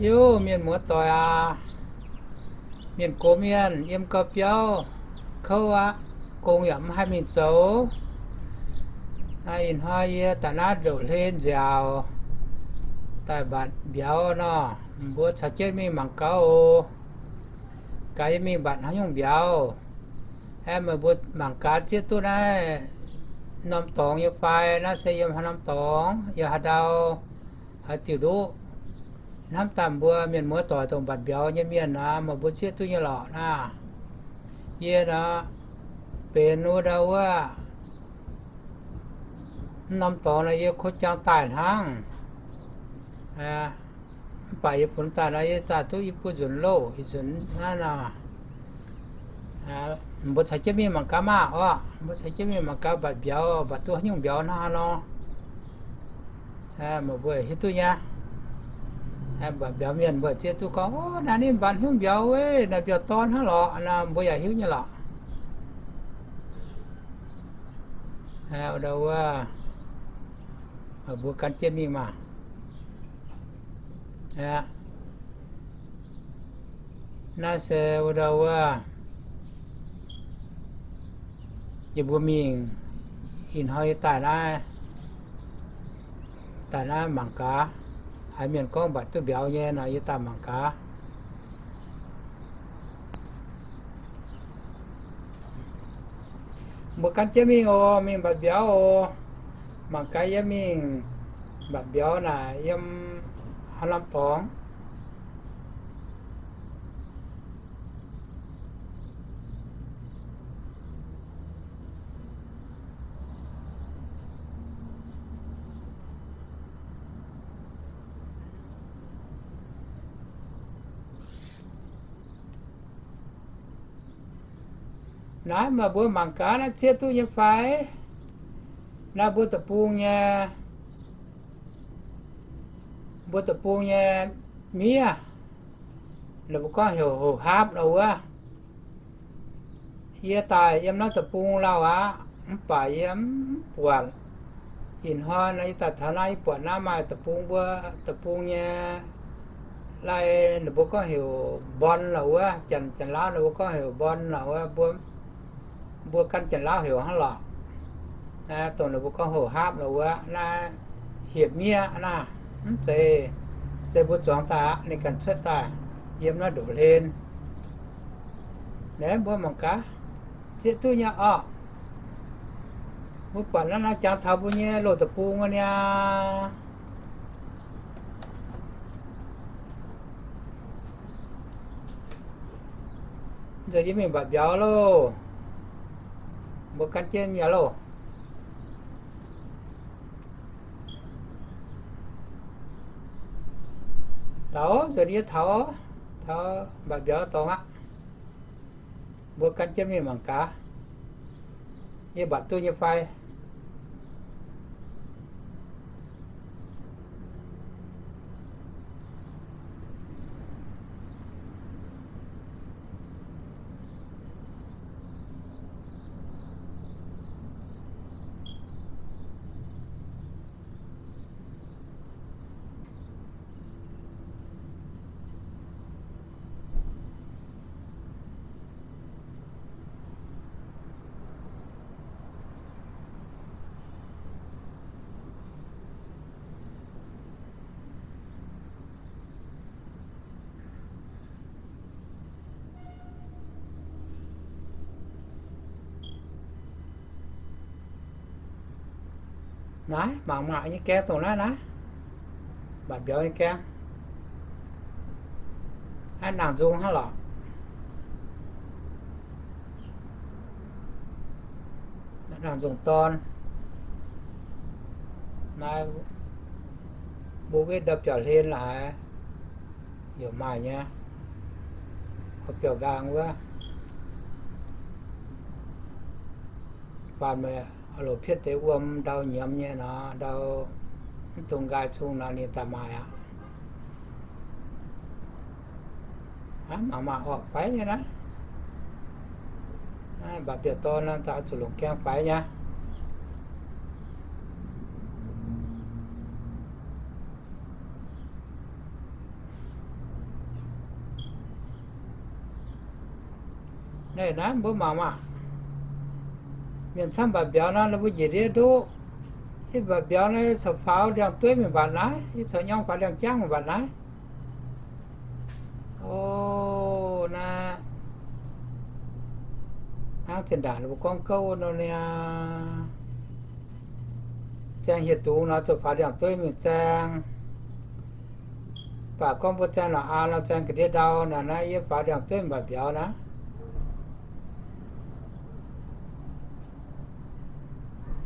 Hiuv mienh muoz-doic aac, mienh gox mienh yiem gau biauv kouv aqv, gong yaac mv haih mingh zoux. Ih hnoi yie daaih naaiv ndoqv hlen nziaauc daaih mbatc mbiauz nor, mbuo caux jienv mingh mangc gaax oc. Gaax yie mingh mbatc haaix nyungc mbiauz. Aeqv, meih mbuo mangc gaax zieqv duqv naaiv norm dorngx nyei fai? Naaiv se yiem haaix norm dorngx, yiem haaix ndau, haaix diuh nduqv. Hnamv daaih mbuo mienh muoz-doic dongh mbatc mbiauz nyei mienh aac, meih mbuo zieqv duqv nyei lorqc naaiv. Yie nor benx wuov ndau wuov, mv norm dorngx nor yie kuv jang daaih hnangv. Mv baac yie funx daaih nor yie daaih duqv i buo nzunc loh, i nzunc naaiv nor. Mbuo caux jienv mingh mangc gaax maah orqc. Mbuo caux jienv mingh mangc gaax mbatc mbiauz, mbatc duqv haaix nyungc mbiauz hnangv haaix nor. Meih mbuo hiuv duqv nyei. Mbatc mbiauz mienh mbuo zieqv duqv gorngv, o, naaiv ninh mbatc haaix nyungc mbiauz weic naaiv, mbiauz dorn hnangv lorqc nor, mbuo yaac hiuv nyei lorqc. Ndau wuov, mbuo gan jienv mingh maah. Naaiv se wuov ndau wuov, yie mbuo mingh, ih hnoi yie daaih naaiv, daaih naaiv mangc gaax. Haaix mienh gorngv mbatc duqv mbiauz nyei nor, yie daaih mangc gaax. Mbuo gan jienv mingh oc, mingh mbatc mbiauz oc. Mangc gaax yie mingh mbatc mbiauz naaic yiem haaix norm dorngx. Naaiv meih mbuo mangc gaax naaiv zieqv duqv nyei fai? Naaiv mbuo deic-bung nyei, mbuo deic-bung nyei miev, ninh mbuo gorngv heuc houx haapv nor wuov. Yie daaih yiem naaiv deic-bung lauh aqv, mv baac yie mv buatc. Ih hnoi nor yie daaih taux naaiv, yie buatc naaiv maaih deic-bung, mbuo deic-bung nyei lai, ninh mbuo gorngv heuc mbon lorqc wuov. Janx-Janx-Laauv ninh mbuo gorngv heuc mbon lorqc wuov, mbuo, mbuo gan Janx-Laauv heuc hnangv lorqc. Dongh ninh mbuo gorngv houx haapv lorqc wuov, naaiv hietc miev naaiv, mv zeiz, zeiz mbuo zuangx daaih aqv, ninh ganh cuotv daaih yiem naaiv ndoqv hlen. Naaiv mbuo mangc gaax, zieqv duqv nyei orqc. Mbuo buatc naaiv, naaiv jangx taux mbuo nyei loz deic-bung wuov niaa. Nzunc yie mingh mbatc mbiauz loh. Mbuo gan jienv mingh loh. Taux, nzunc yie taux, taux mbatc mbiauz dorngx aqv. Mbuo gan jienv mingh mangc gaax, yie mbatc duqv nyei fai. Naaiv mangc maah, nyei gaeng dongh naaiv naaiv, mbatc mbiauz nyei gaeng. Naaiv nangh nzung hnangv lorqc. Nangh nzung dorn. Naaiv mbuo wetv ndau biauv-hlen laaix, yaac maaih nyei. Biauv-nqaang wuov, faam meih loc pietv deix wuom ndau nyiemz nyei nor, ndau mv dungx nqaai cung nor ninh daaih maaih aqv. Hnangv mangc maah, orqc faix nyei naaiv. Naaiv mbatc biauv-dorn nor, daaih zuqc longc gaeng faix nyei. Naaiv naaiv mbuo mangc maah! Mienh camv mbatc mbiauz nor, mbuo njiec ndiev ndoqv. Yie mbatc mbiauz naaiv, yie corc faaux ndiangx-dueiv mingh mbatc naaiv, yie corc nyorng faaux ndiangx-jangv mingh mbatc naaiv. O, naaiv hnangv zinh ndaangc mbuo gorngv gouv wuov nor niaa. Zaeng hieh dungz nor, zuqc faaux ndiangx-dueiv mingh zaeng. Mv baac gorngv mbuo zaeng la'aa nor, zaeng ga'ndiev ndau naaic, naaiv yie faaux ndiangx-dueiv mbatc mbiauz naaiv.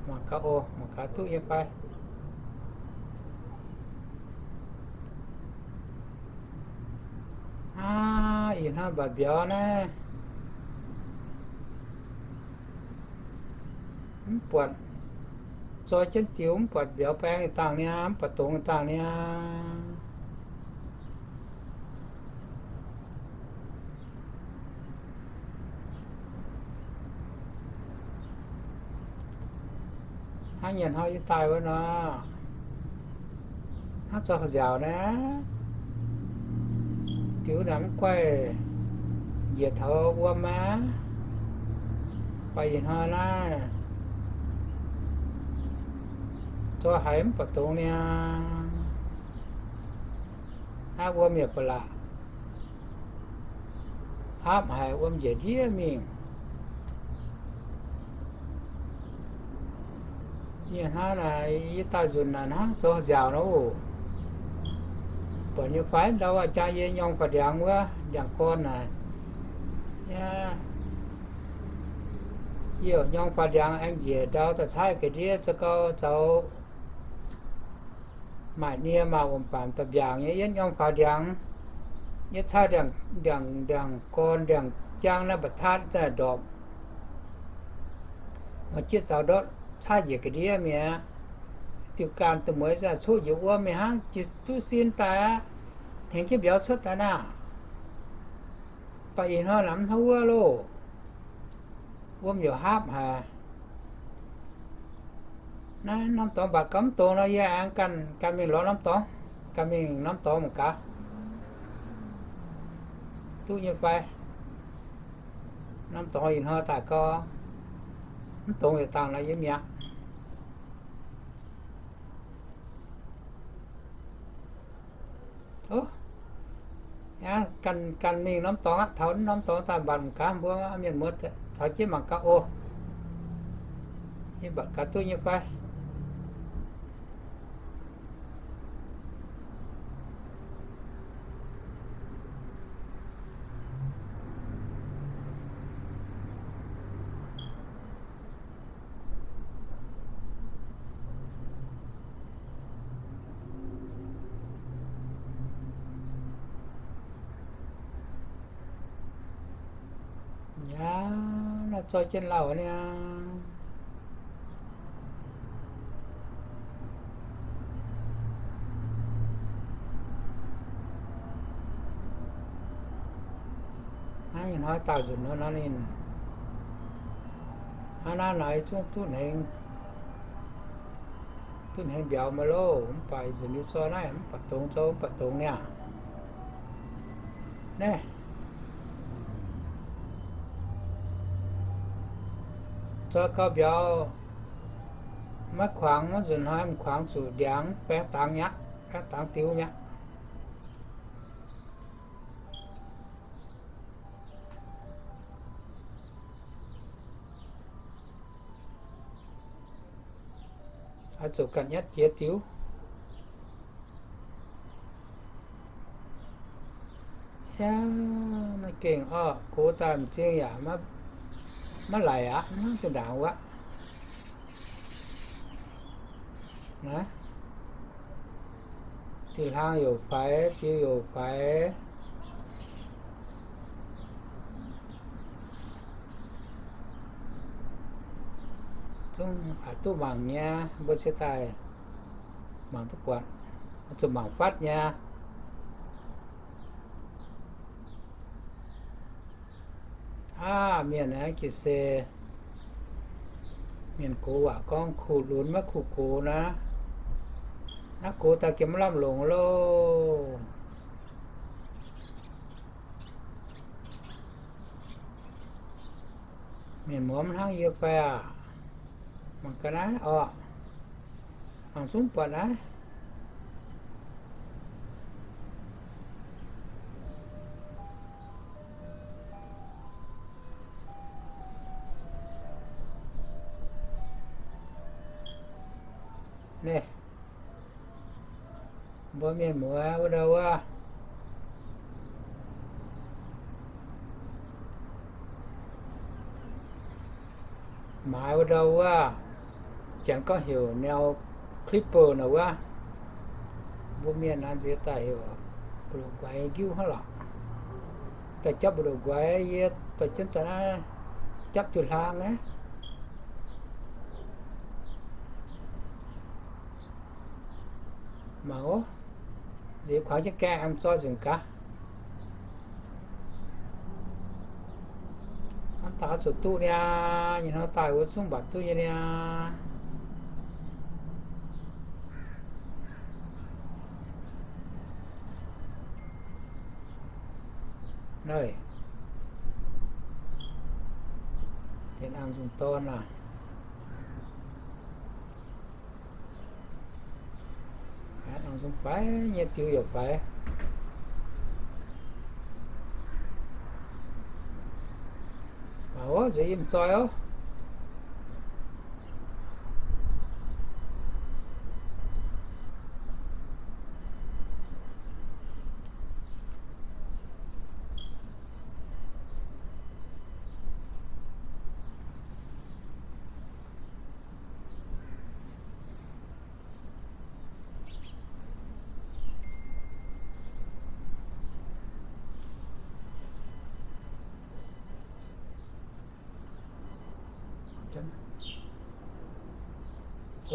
Mangc gaax oc, mangc gaax duqv nyei fai. Aav, ih hnoi mbatc mbiauz naaiv, mv buatc zoi jienv diux, mv buatc mbiauz baeng dangh niaa, mv buatc dongz dangh niaa. Hnangv nyei hnoi yie daaih wuov nor, hnangv zoux nziaauc naaiv, diux naaic mv guaih njiec taux wuom aqv. Baac ih hnoi naaiv zoi haiz mv buatc dongz niaa. Naaiv wuom yaac ba'laqc, haapv haic, wuom njiec ndiev mingh. Nyei hnangv naaic, yie daaih nzunc naaic hnangv zoux nziaauc nor oc. Buatc nyei fai ndau aqv, jang yie nyorng faaux ndiangx wuov, ndiangx-gorn naaic, yie nyorng faaux ndiangx aengx njiec ndau daaih caaiv ga'ndiev za'gau zaux maaic nie maaic wuom-baamc daaih mbiaangc nyei. Yie nyorng faaux ndiangx, yie caaiv ndiangx, ndiangx-gorn, ndiangx-jangv naaiv mba'tatv za'naaic ndorpc, maaih jieqv zaux ndortv caaiv njiec ga'ndiev mi'aqv. Diuh ganh da'mueiz za'naaic coqv njiec wuom mingh hnangv jiex duqv sin daaih aqv, hnengx jienv mbiauz cuotv daaih naaiv. Baac ih hnoi namx hnangv wuov loh, wuom yaac haapv haic. Naaiv norm dorngx mbatc gau mv dongz nor, yie aengx ganh, ganh mingh lorz norm dorngx, ganh mingh norm dorngx mangc gaax, duqv nyei fai. Norm dorngx ih hnoi daaih gau, mv dongz yietc dangh nor yie mi'aqv. Ganh, ganh mingh norm dorngx aqv. Taux norm dorngx daaih mbatc mangc gaax, mbuo mienh muoz caux jienv mangc gaax oc. Yie mbatc gaax duqv nyei fai. Aav, naaiv zoi jienv lauh niaa. Hnangv ih hnoi daaih nzunc hnoi nor ninh, hnangv naaiv nor zungv duqv hnengx, duqv hnengx mbiauz maiv loh. Mv baac ih nzunc yie zoi naaiv mv baac dongz, zoi mv baac dongz niaa. Naaiv zoi gau mbiauz maiv kuangx, wuov nzunc hnoi m'kuangx zuqc ndiangx baeng dangx mi'aqv, baeng dangx diux mi'aqv. Oix zuqc ganh nyatv jiex diux. Yaac naaiv gengh orqv, gox daaih m'zing yaac maiv laic aqv, hnangv zinh ndaangc wuov. Naaiv diuh hlang youc faix, diuh youc faix. Zungv haiz duqv mangc nyei, mbuo cingx daaih mangc duqv buatc, zuqc mangc fatv nyei. Aav, mienh aengx jiex se, mienh gox waac gorngv kuh lunx maiv kuh gox naaiv. Naaiv gox daaih jiex maiv lamh longc loh. Mienh muoz mv hnangv yie fai aac? Mangc ga'naaiv orqc. Mangc zungv buatc naaiv. Naaiv, mbuo mienh muoz wuov ndau wuov, maaiz wuov ndau wuov, janx gorngv heuc nail clipper nor wuov. Mbuo mienh naaiv nziex daaih heuc buoz-ndoqv guaix njiuv hnangv lorqc. Daaih japv buoz-ndoqv guaix, yie dorh jienv daaih naaiv japv diuh hlang aqv. Mangc oc, nziex kuangx jienv gaengh aengx zoi nzunc gaax. Hnangv daaih oix zuqc duqv niaa, nyei hnoi daaih wuov zungv mbatc duqv nyei niaa. Naaiv, deix nangh nzungh dorn aah. Nangh nzungh faix nyei diuh yaac faix. Mangc wuov, nziex yie m'zoi oc.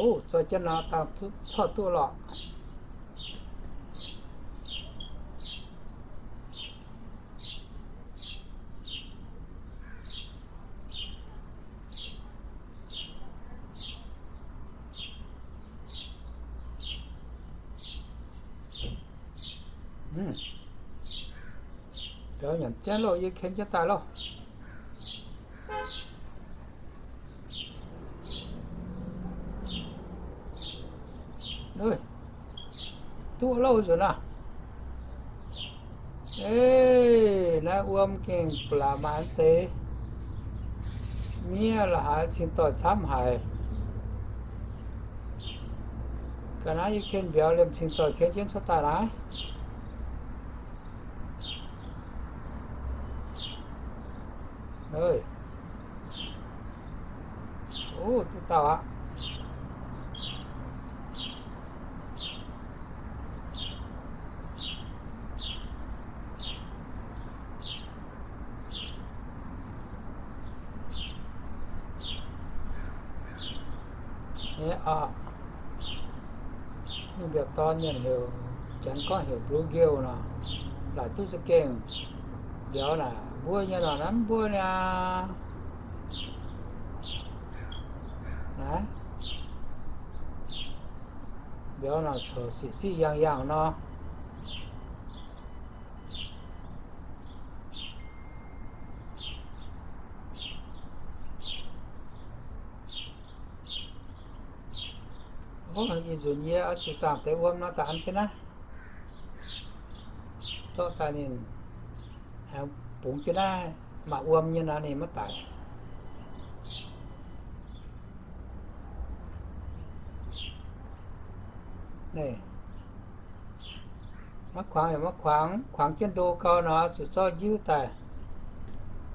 Oc, zoih jienv nor dangh corc duqv lorqc. Biaux nyanc jienv loh, yie ken jienv daaih loh. Duqv louh nzunc aav. Ev, naaiv wuom gengh ba'laqc maaih deix. Miev la'haaix cingx doic camv haic. Ga'naaiv yie ken mbiauz liemh cingx doic ken jienv cuotv daaih naaiv. Duqv dauh aqv. Nyei aqv. Mingh mbiauz dorn mienh heuc, Janx gorngv heuc bluegill nor, laaic duqv za'gengh mbiauz naaic mbuov nyei nor, naaiv mv mbuov niaa. Naaiv mbiauz naaic coc siqv siqv yangh yangh nor. Ih nzunc yie oix zuqc zaangh deix wuom nor daaih an jienv naaiv, zorqv daaih ninh aengx bungx jienv naaiv maaih wuom nyei nor ninh maiv daic. Naaiv, maiv kuangx yaac maiv kuangx, kuangx jienv ndo gau nor zuqc zorqv njiuv daaih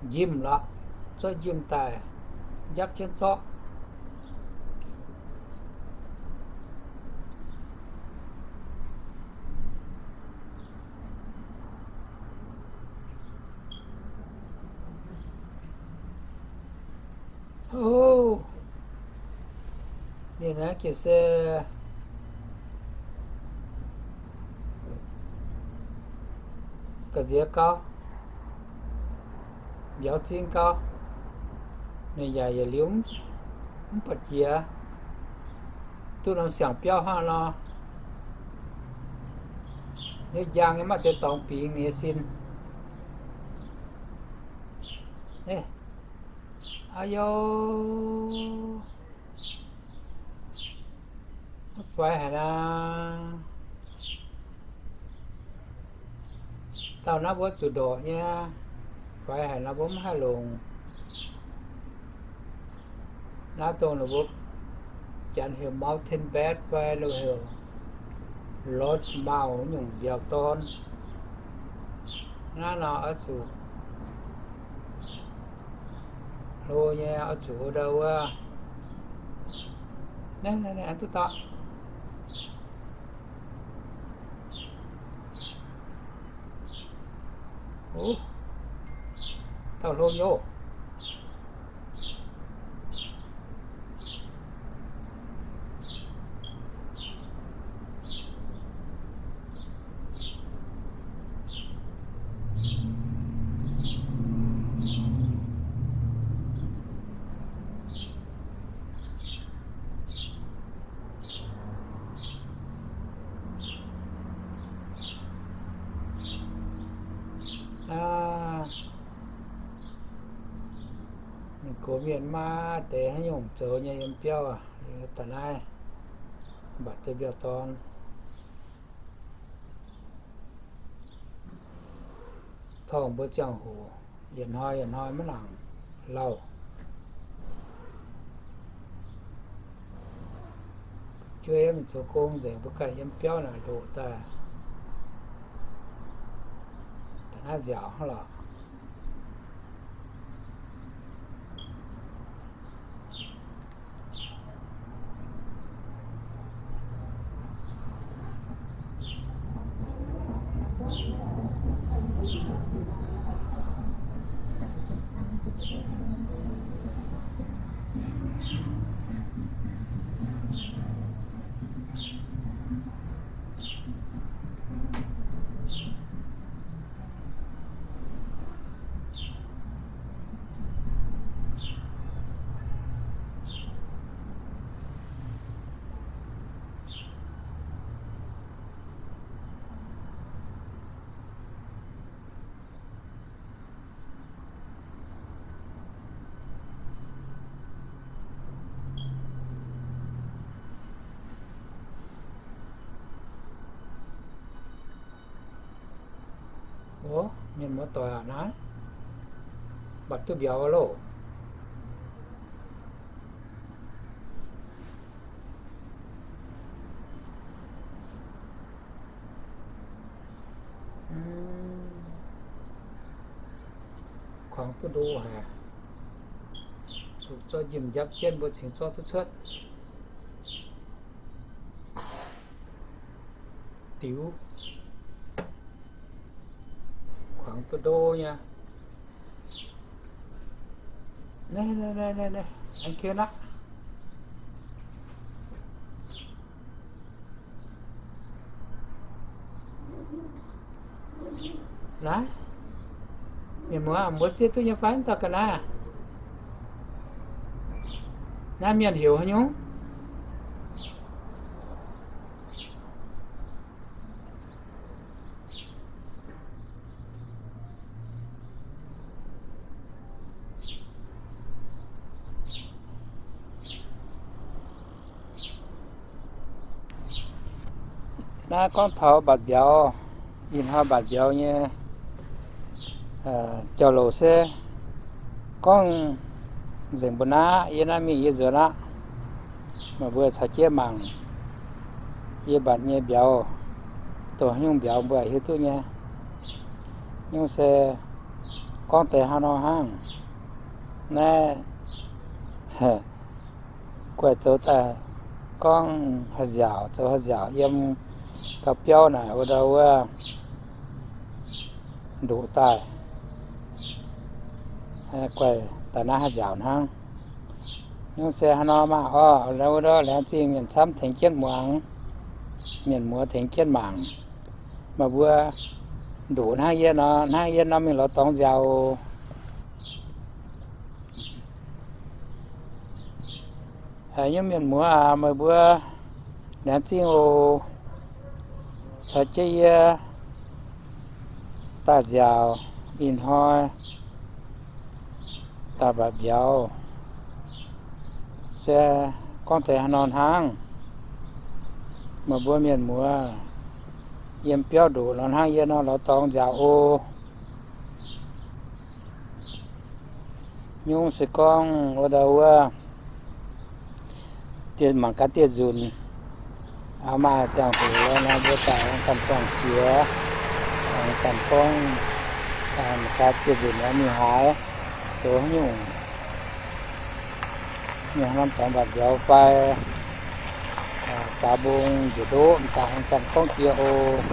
njimv lorqc, zorqv njimv daaih njapv jienv zorqv. Ov, ninh naaiv jiex se ga'nziex gau, mbiauz zing gau, ninh yaac yietc liuz mv buatc jiex, duqv norm siangx biauv hnangv nor. Yie njang nyei maiv deix dorngx bingx ninh nyei sin. Aa yo, mv fai haic aqv. Dauh naaiv mbuo zuqc ndorqc nyei, fai haic nor mbuo mv haih longc. Naaiv dongh ninh mbuo Janx heuc mountain bike fai ninh heuc Lodge Mount nyungc mbiauz-dorn. Naaiv nor oix zuqc hlo nyei, oix zuqc wuov ndau wuov. Naaiv, naaiv, naaiv, duqv dauh. Ov, dauh hlo nyei oc. Aa, ninh gox mienh maiv deix haaix nyungc zoux nyei yiem biauv aac, da'naaiv mbatc duqv mbiauz-dorn. Tov mbuo ziangh hoc yietc hnoi yietc hnoi maiv nangc lauh. Juov mingh zoux gong nzengc, mbuo ganh yiem biauv naaic ndoqc daaih, da'naaiv nziaauc hnangv lorqc. Ov, mienh muoz-doic aac, naaiv mbatc duqv mbiauz loh. Kuangx duqv ndo haic. Zuqc zorqv njimv njapv jienv mbuo cingx zorqv duqv cuotv. Diuv. Kuangx duqv ndo nyei. Naaiv, naaiv, naaiv, naaiv, aengx ken aqv. Naaiv, mienh muoz, mbuo zieqv duqv nyei fai? Mv dauh ga'naaiv. Naaiv mienh heuc haaix nyungc? Naaiv gorngv taux mbatc mbiauz, ih hnoi mbatc mbiauz nyei jauv-louc se gorngv nzengc mbuo naaiv, yie naaiv mingh yie nzuonx aqv. Meih mbuo caux jienv mangc yie mbatc nyei mbiauz, dongh haaix nyungc mbiauz mbuo hiuv duqv nyei. Nyungc se gorngv deix hnangv nor hnangv. Naaiv guaih zoux daaih gorngv haaix nziaauc, zoux haaix nziaauc yiem gau biauv naaic wuov ndau wuov ndoqc daaih, guaih daaih naaiv haaix nziaauc hnangv. Nyungc se hnangv nor maah! Orv, wuov ndau laengz zingh mienh camv tengx jienv muangx, mienh muoz tengx jienv mangc. Meih mbuo ndoqc hnangv yie nor, hnangv yie nor mingh lorz dorngx nziaauc oc. Haiz nyungc mienh muoz aac, meih mbuo laengz zingh oc. Caux jienv yie daaih nziaauc, ih hnoi daaih mbatc mbiauz. Gorngv deix haaix nor hnangv, meih mbuo mienh muoz yiem biauv ndoqc nor hnangv yie nor lorz dorngx nziaauc oc. Nyungc se gorngv wuov dauh wuov, mangc gaax dieh nzunc, maaih ziangh hoc nor mbuo daaih aengx ganh buangh jiex, aengx ganh gorngv, mangc gaax dieh nzunc mingh haaix, zoux haaix nyungc, mingh haaix norm dorngx mbatc mbiauz fai, faaux mbong njiec ndoqv, m'daaih aengx ganh gorngv jiex oc.